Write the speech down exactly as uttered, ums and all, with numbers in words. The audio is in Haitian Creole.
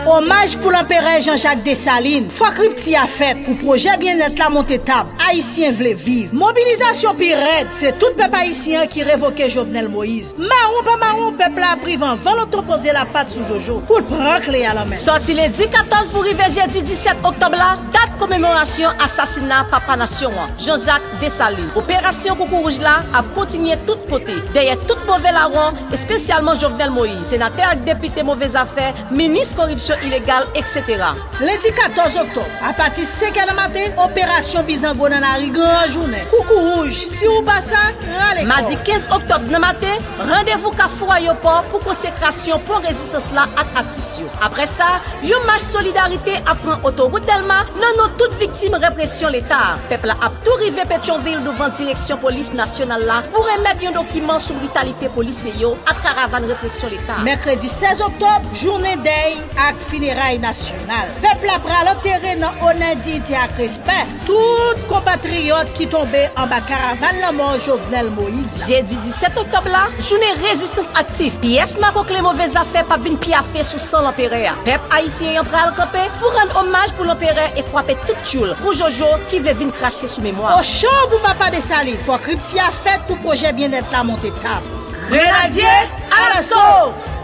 Omaj pou Lanperè Jean Jacques Dessalines. Fòk ripti a fèt pou pwojè byennèt la monte tab. Ayisyen vle viv. Mobilizasyon pi rèd, se tout pèp ayisyen an ki revoke Jovenel Moïse. Mawon pa mawon, pèp la ap rive anvan loto poze lapat sou Jojo pou l pran kle a nan men l. Sòti lendi katòz pou rive jedi disèt oktòb la, dat komemorasyon asasina papa nasyon an, Jean Jacques Dessalines. Operasyon Koukouwouj la ap kontinye tout kote, dèyè tout move lawon, espesyalman Jovenel Moïse, senatè ak depite move zafè, minis koripsyon ilegal, etsetera. Lendi katòz oktòb, apati senk è nan maten, operasyon Bizango nan lari gran jounen. Koukouwouj, si w pa sa, rale kò w. Madi kenz oktòb nan maten, randevou Kafou Ayopò pou konsekrasyon pon rezistans la ak atis yo. Apre sa, yon mach solidarite ap pran otowout Dèlma nan non tout viktim represyon Leta a. Pèp la ap tou rive Petyonvil douvan direksyon polis nasyonal la pou remèt yon dokiman sou britalite polisye yo ak karavàn represyon Leta a. Mèkredi sèz oktòb, jounen dèy ak fineray nasyonal. Pèp la pral antere nan onè, diyite ak respè tout konpatriyòt ki tonbe anba karavàn lanmò Jovenel Moïse la. Jedi disèt oktòb la, jounen rezistans aktif. Pyès makokle move zafè p ap vin pyafe sou san Lanperè a. Pèp ayisyen an pral kanpe pou rann omaj pou Lanperè e kwape tout tchoul pou Jojo ki vle vin krache sou memwa. Ocho pou papa Desalin, fòk ripti a fèt pou pwojè byennèt la monte tab. Grenadye, alaso!